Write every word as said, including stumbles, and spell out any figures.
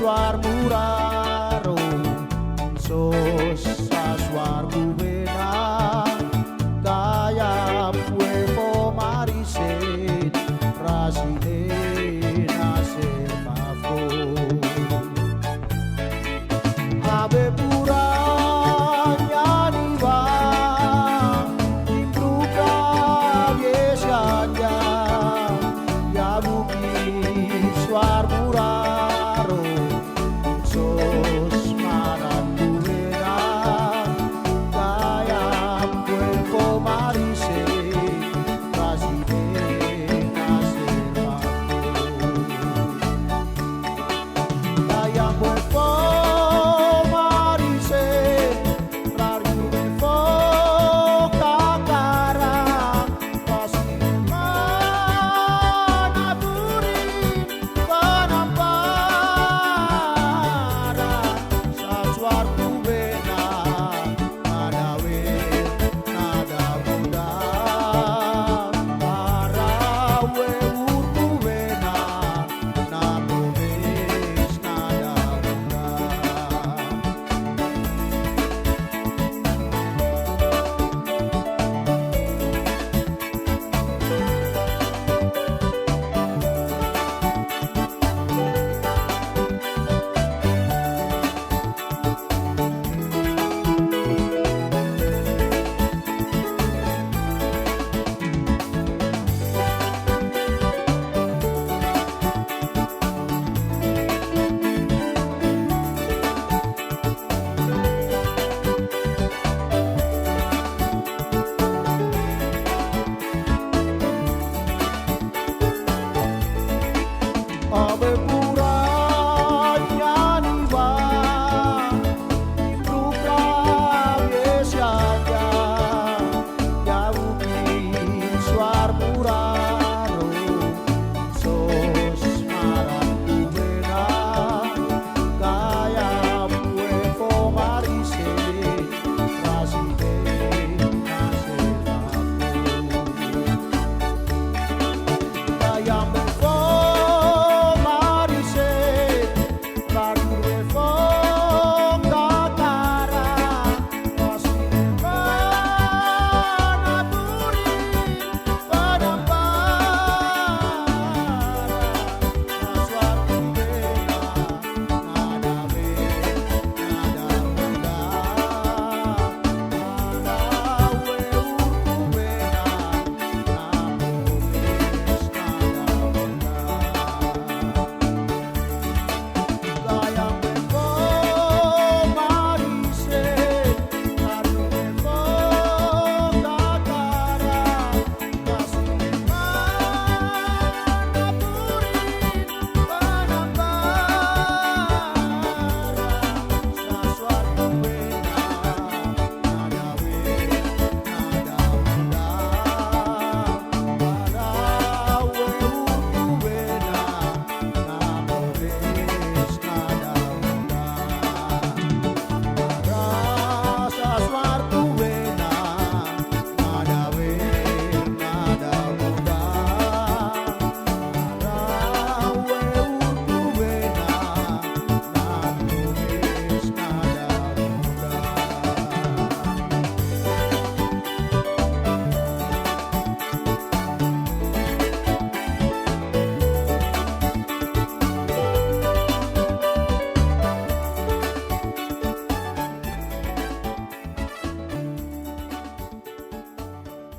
Swarmuraro, sos sa swargu wena, kaya pwe po marisen, rasine na serpafo. Abe pura nyani wa, imbruka biesanya, ya buki swarmuraro. Sos maran buena, kaya pwe po marisen, rasine na serpafo. Kaya pwe po marisen, rarine fo kakara, rasine mana burin, panampara, sa swargu wena, nada wer, nada muda, para we urgu wena, na promes, nada muda. Abe pura nyani wa, imbruka biesanya, ya buki swarmuraro, sos maran buena, kaya pwe po marisen, rasine na serpafo. Kaya